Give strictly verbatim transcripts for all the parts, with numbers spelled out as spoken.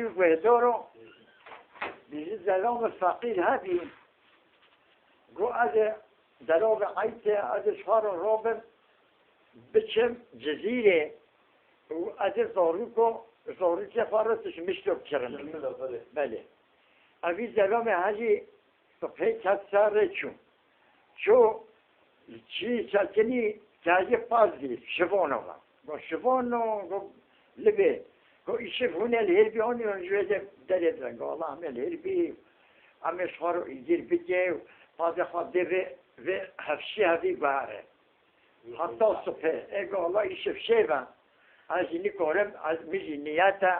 Guhdaro, bîjî zelamê feqîr hebî, got, ez ê delavê eytê, ez ê ji xwe re rabim, biçim Cizîrê û ez ê zarûko, zarûkê xwe re tişt mişto bikirim. Cizîrê, belê. Belê. Evî zelamê hejî sibhê ket ser rê çû. Çû, çî sekinî, keyê paz dî, şivano ve. Go şivano, go libê. Go îşev hûn ê li hêr bî, hûn ê ji wê de derê birin. Go Allah, em ê li hêr bî, em ê ji xwe re îgir bike û pazê xwe bidê vê, vê hevşî hevî guhere. Heta sibhê. Ê go Allah, îşev şev e. Ez jî nikarim, ez, min jî niyet e,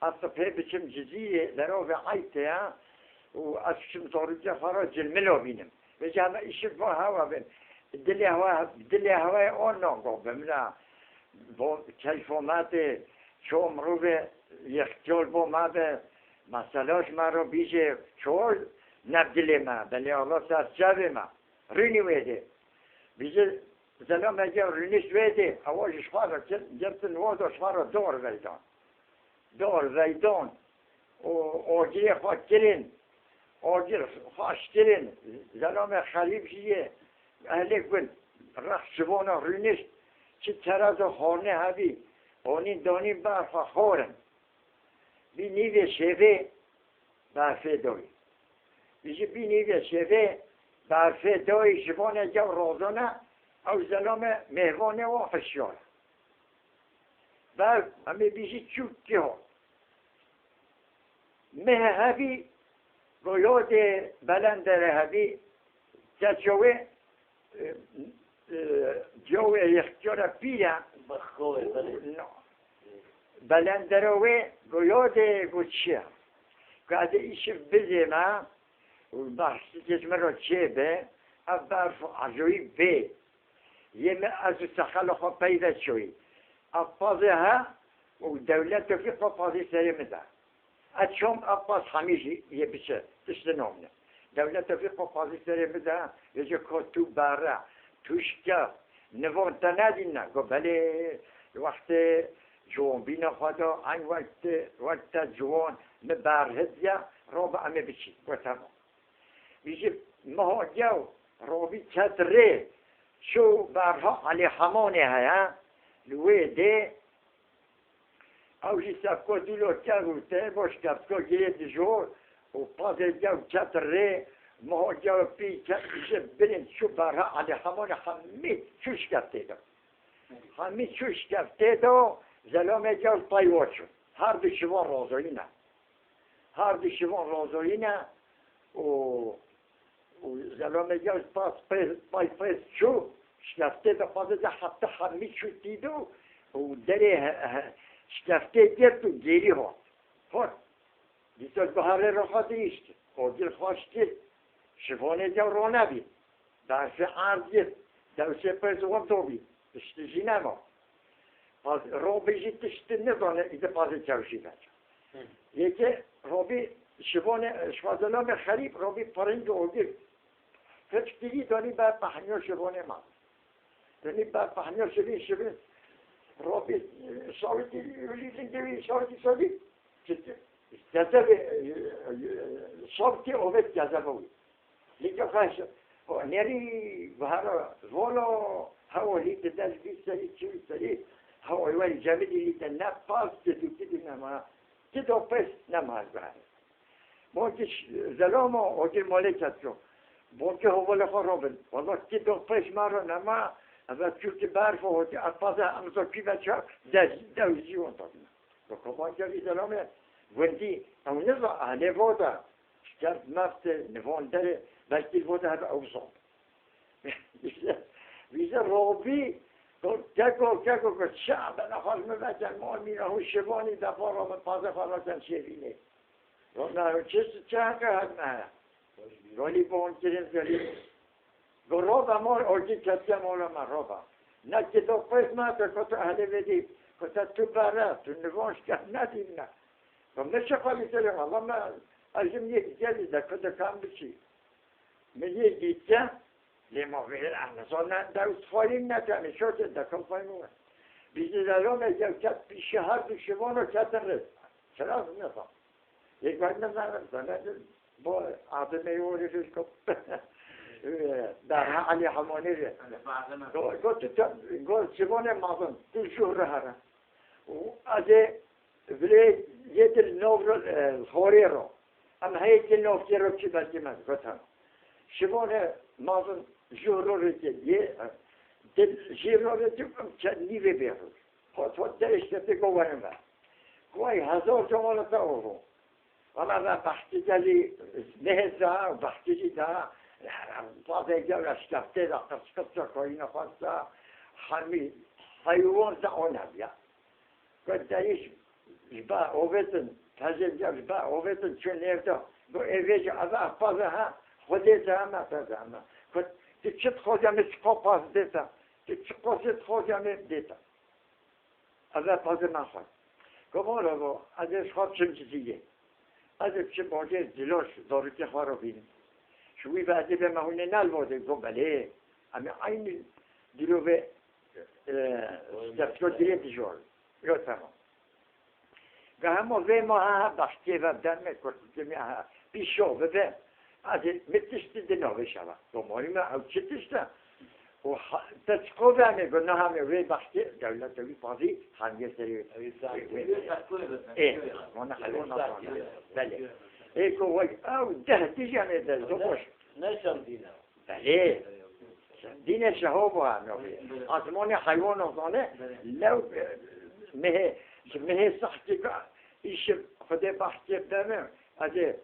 ez sibhê biçim Cizîrê, deravê eytê ye û ez biçim zarokê xwe re cilmilo bînim. Vêca heme îşev va hewa bin. Dilê hewa, dilê hewayê o nago bi min re. Bo keyfo me tê, ço mirovê yextiyol bo me be, mesela ji me re bîjê, ço ne dilê me, belê Allah ser çavê me. Rûnî wê dê. Bîjê, zelamê gel rûnişt wê dê, ewa ji xwe re girtin, girtin, wa da ji xwe re dor veydan. Dor veydan. Û agirê xwe kirin, agir xweş kirin, zelamê xerîb jî yê, ehlê gund, rex şivana rûnişt, çi tereza xwarinê hebî, anîn danîn ber xwe xwarin. Bî nîvê şevê berfê dayî. Ji bî nîvê şevê berfê dayî, şivane gew razane, ew zelame mêvanê wan hişyar. Berf, em ê bîjî çû kî hat. Meh hebî, go yadê belendere hebî, Çerçewê, e, e, cewê yextiyara pîre. Bexkowê, belê. No. Belendere wê, go yadê, go çi? Go ez ê îşev bizême, û behsî ji min re çêbe, ev berf û ejoyî bê. Yê me ez û sexela xwe peyve çoyî. Ev pazê he û dewleto fî xwe pazê serê min de. Ez çom ev paz hemî jî yê biçe, tişt nidomne. Dewlete vî xwepazî serê bide, vêce ko tu bere, tu şikef, nivan te nedîne. Go belê, wextê ciwanbîna xwe de, eyn wextê, wek te ciwan, mi berhidiye, robe em ê biçî. Go temam. Vî jî meha gew, robî ket rê, çû berha Elî Hemanê heye, li wê dê, Ew jî sevko dûlo ker û te boş kevtko girê dijor û pazê gew ket rê, moho gew pî ket ji bilin çû berha Elî Hemanê hemî çû şkeftê de. Hemî çû şkeftê de, zelamê gew tay wa çû. Her du şivan rozoyî ne. Her du şivan rozoyî ne û Û zelamê ya pas pê, pay pê çû, şkeftê de xwazê de heta hemî çû tîdo û derê he, he, şkeftê girt û gêrî hat. Hat. Dîsa guherê re xwe dihişt. Agir xweş kir. Şivanê de ronebî. Berfê erd girt. Dewsê pê ziwan dobî. Tiştî jî nema. Paz-, Robî jî tiştî nizane, îdî pazê çewşî veça. Hı. Yekê Robî şivanê, şivazelamê xerîb, Robî pirinc û ogir. Hiç tirî danî ber pehniyo şivanê ma. Danî ber pehniyo şivîn, şivîn. Robî, e, şawitî, ûlî zindewî, şawitî şawitî. Çi-, Gazebê, e, e, e, şawitî ovet gazebe wî. Lîke xweş, o, nerî, vahara, volo, hewa lîte dest bîst serî, çil serî, hewa wen cemidî lîte ne pas, ti du, ti du nema, ti do pes nema ez guhere. Bonki ş-, zelama, o ki malê ketço. Bonki hovale xwe robin. Wala ti do pes ma ro nema, eve çûki berf o, hoti arpaza, em zo ki veça, dez, dez ziyon tadına. Bi komanca vî zelamê gundî, ew niza ehlê voda, şikeft mefte, nivan derê, belkî voda hebe ew zon. Vîze, vîze robî, go, keko, keko, go, ça, bena xwaz mi veken, mal mîna hû şivanî de para min, paze xwe veken şêvînê. Go, na, çi, çi heke hek me heye? Golî bon kirin, golî. Go roba mor, orgî ketiye mola me roba. Ne ki do pês me te ko tu ehlê vedî, ko te tu bere, tu nivan şikef nedî ne. Go me çi xwelî serê, Allah me, ez jim yek gelî de, ko de kam biçî. Me yek dîtke, lê ma vê, ez nizan ne, de û sifayî ne, te ne şote de, kam fayî mi. Bizi de lo me gel ket pîşe her du şivano ketin rê. Çira zî nizam. Yek wer nizam, zane bo ademê yo rê ko. Daha Ali Hamonê rê. Go, go tu te, go şivonê mazin, tu jû re here. Û ez ê vilê yê dil nov ro, e, xorê ro. Em heyê dil nov kê ro çi belkî me gotan. Şivonê mazin jû ro rê kê yê, e, dil jî ro rê kê em çend nîvê bê ro. Xwe, xwe derê ştepê go werin ve. Xwey hezar cemala te oho. Valla ve behçî gelî nehêza, behçî jî da, pazê gel eşkefte da, qirçqirça koyîna xwesta, hemî heywan da ona ya. Go derî ji ba ovetin, tezê gel ji ba ovetin çi nêvda. Go êvê jî eve pazê ha, xwedê de heme pazê heme. Go tu çi dixwazî em ê çiqo paz dêta, tu çiqo zê dixwazî em ê dêta. Ez ê pazê naxwim. Go mala go, ez ê ji xwe biçim cizîrê. Ez ê biçim bajêr Diloş, zarokê xwe re bînim. Ji wî ve ez ê bême hûn ê nalvozê. Go belê. Em ê eynî dîrovê, e, destgo dirê dijor. Yo, tamam. Ga hema vê ma ha, ha, baştê ve demê kurtulmê ha. Pîşo bibe. Ez ê mi tiştî di navê şeva. Domarî me ew çi tişt e? Û ha, te çiqo ve me go, niha me wê baxtê dewlete wî pazî hangê serê. Ê, mana heywan nazane. Belê. Ê, ku wey ew deh dijane de zoboş. Ne çandîne. Belê. Dîne şeho bu ha navê. Azmanê heywan nazane. Lew, e, mehê, mehê sahkê ka, îşi Xwedê baxtê deme. Ez ê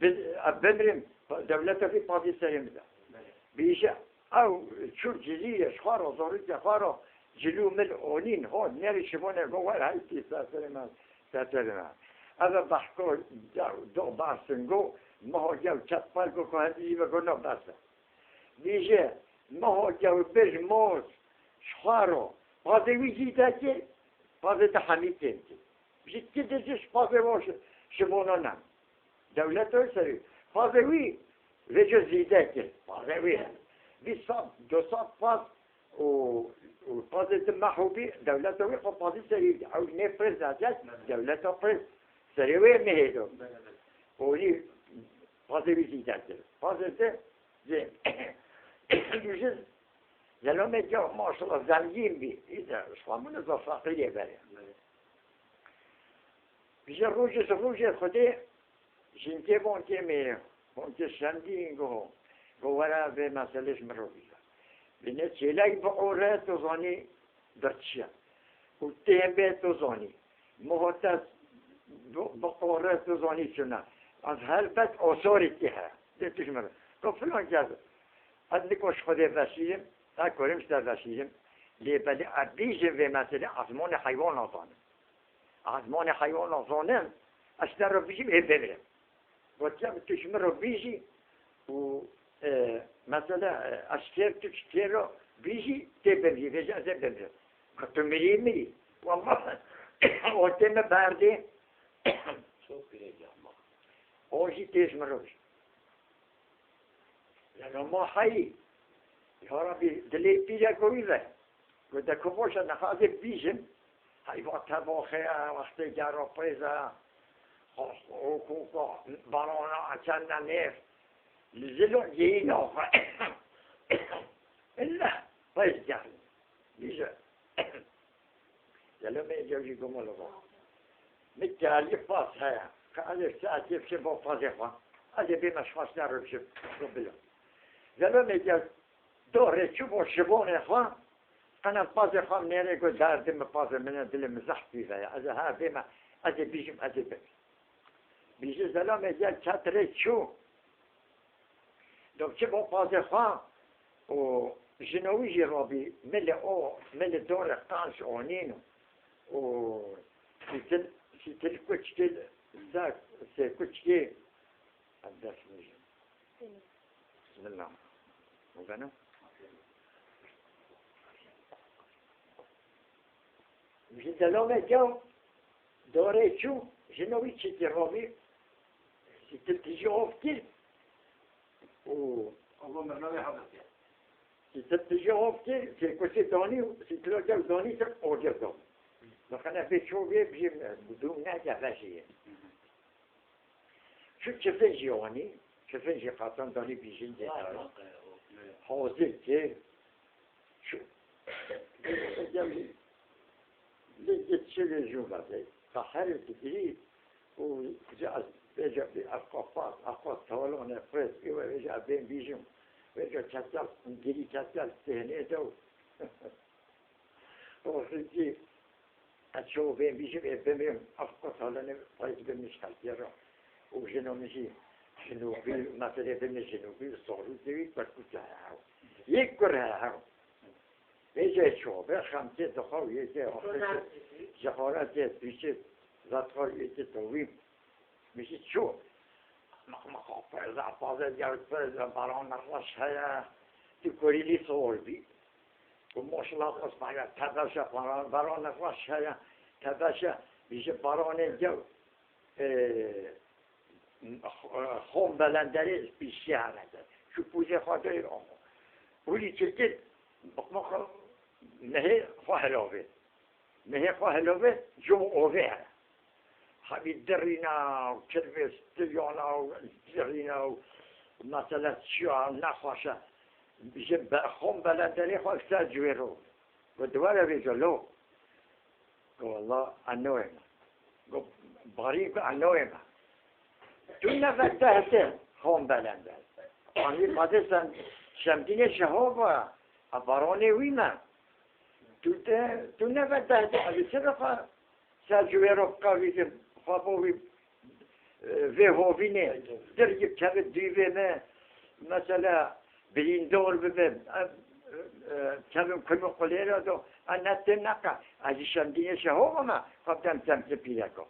bi-, e, bimrim. Dewlete vî pazî serê min de. Bîje. Ew çû cizîrê ji xwe re, zorî ke xwe re, cilû mil onîn, ho, nerî şibone go wer heytî ser serê me, ser serê me. Eve behko, do, do barsin go, miho gew çet pal go, ko hezî ve go no bes e. Bîje, miho gew bir moz, ji xwe re, pazê wî zîde kir, pazê te hemî tên kir. Ji ti dizî ji pazê we şi-, şibona ne. Dewleta wî serî. Pazê wî vêca zîde kir. Pazê wî. Bîst sed, du sed paz û, û pazê di mehû bî, dewleta wî xwe pazî serî. Ew nê prêz dacek, dewleta prêz serê wê nehêdo. Olî pazê wî zîde kir. Pazê di zê. Dûjiz, zelomê ca maşallah zengîn bî. Îde, ji xwe min zaf feqîrê berê. Ji rojê, ji rojê Xwedê jinkê bonkê me, bonkê şendîn go, go were vê meselê ji min re bîre. Bîne çêlek bi ore tu zanî birçiye. Û tê bê tu zanî. Muhates bi, bi ore tu zanî çuna. Ez helbet osorî tê he. Dê tu ji min re. Go filan kez. Ez niko ji Xwedê veşîrim, ez kurim ji te veşîrim. Lê belê ez bîjim vê meselê, ez monê heywan nazanim. Ez monê heywan nazanim, ez te re bijîm, ê bimrim. Gotiye min, tu ji min re bijî û, e, mesela, e, ez kêr, tu ji kêr re bijî, tê bimrî, vêca ez ê bimrim. Ka tu mirî, mirî. Wallah, ortê me berdê. Çok güzel yapma. O jî tê ji min re bijî. Leno ma heyî. Ya Rabî, dilê pîrek wî ve. Go de ku boş e, niha ez ê bîjim. Heyva tebaxe ye, wextê gera pêz e. Xo, xo, xo, xo, balona, çend e nêv. Li zilo geyî naxe. Illa pêz gel. Bîje. Zelomê êca jî goma li va. Min tealî paz heye. Ka ez ê saetê biçim bo pazê xwe. Ez ê bême şaş ne re biçim. Xwe bila. Zelomê êca dorê çû bo şibonê xwe. Qena pazê xwe nêrê go derdê min pazê min e, dilê min zehf pî ve ye. Ez ê ha bême, ez ê bîjim, ez ê bim. Bîje zelomê êca çet rê çû. Dopçe bo pazê xwe û jino wî jî rabî milê o, milê dorê qanc onîn û sîtil, sîtil kuçkî, ser sê kuçkî, ez dest mijim. Bismillah. Bugana. Ji zelomê gew dorê çû, jino wî çîtî robî, sîtil tijî of kir û Allah mermê hazir kir. Sîtil tijî of kir, sê kursî danî û sîtila gew danî ser ordiya gew. Bakana bê ço bê, bê dûm ne gevejê ye. Şu çifin jî anî, çifin jî qatan danî bîjin zêdara. Hazir ki, şu, lê git çi vê jû vazey. Ka her digirî û kuca ez vêca bî, ez qafat, ez qas tawalon, ez qêz, ê we vêca ez bên bîjim. Vêca ketel, girî ketel, têhnê de û. Rojekî ez çawa bên bîjim, ê bimrim, ev qas halanê payîz bin min ji xelkê re. Û jina min jî jinûbî, meselê bin min jinûbî, zarû dewî, berkû te hew. Yek kur he hew. Vêca çawa be, xem tê dixwe û yê tê axir tê, jixare tê, pîçê, zetxar yê tê dawî. Bijî çû. Mixmix pir, zerpazê diyar pir, baran reş heye. Tu kurî lî sor bî. Û moşla xwe spaya, tebeşe baran, baran reş heye. Tebeşe, bijî baranê gew, e, xom belenderê pîşiye herede. Şu pûzê xwe de amo. Pûlî çirkin, mixmix nehê xwe hilavê. Mehê xwe hilove, cû ovê hene. Hebî dirîna û kirvê stiyana û dirîna û mesela çiya nexweşe. Ji be-, xom belenderê xwe ser civê ro. Go, di were vêca lo. Go, wela, ez newê me. Go, barî, go, ez newê me. Tu nebe deh de xom belender. Anî madê sen şemdînê şeho va, a baronê wî me. Tu te, tu nebe deh de, ez çi dixa ser civê ro qavî de, xwe bo wî, e, vê hovînê, dir yê keve dîvê me, mesela, birîndor bibe, e, e, kevim kulî qulê re do, a ne tê neqa, ez jî şemdînê şeho va me, xwe dem temkê pîreko.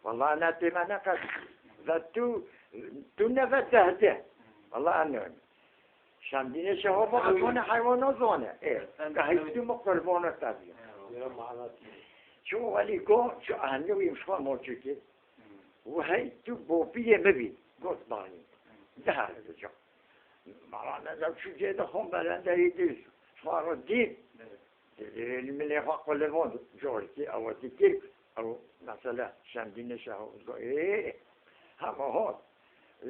Wela ne tê me neqet. Ve tu, tu nebe deh de. Wela ez newê me. Şemdînê şeho va, ez vane heywana zane. Ê, gahî tu me qurbana te bî. Ço welî go, ço ez newî me şwa moçikê. Û hey tu bopiyê me bî. Got banî. Dehar tu ca. Mala ne de şu cê de xom belenderî dî. Şwa ro dî. Dilê min ê xwe qulivand, corkî ew dikir, ew mesela şemdînê şeho, ê, hema hat. Ê,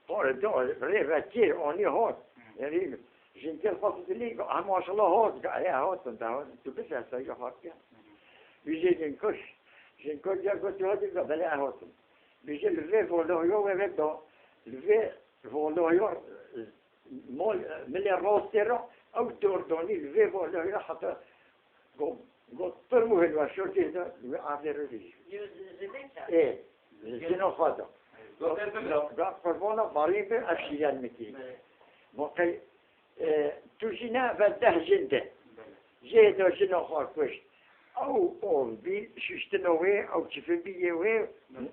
pare da, rê vekir, anî hat. Yanî, jinkir xwe dilî, hema şila hat, ê, hatin, da, tu bise, se ya hat ya. Bijê jinkir, jinkir ya got, hadi, da, belê hatin. Bijê li vê voloyo ve ve da, li vê voloyo, Mol, milê rastê re, ew dordonî li vê volê re heta go-, got, pir muhim e, şortê de, li wê avê re dî. Ê, jino xwe de. Got, got, qurbana barî be, ev şîren min kî. Moqey, e, tu jî ne, ve deh jin de. Jê de jino xwe kuşt. Ew ov bî, şiştino wê, ew çifin bî yê wê,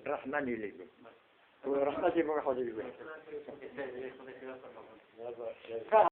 rehmenî lê bî. Rehmetê Mû Hezîrî be.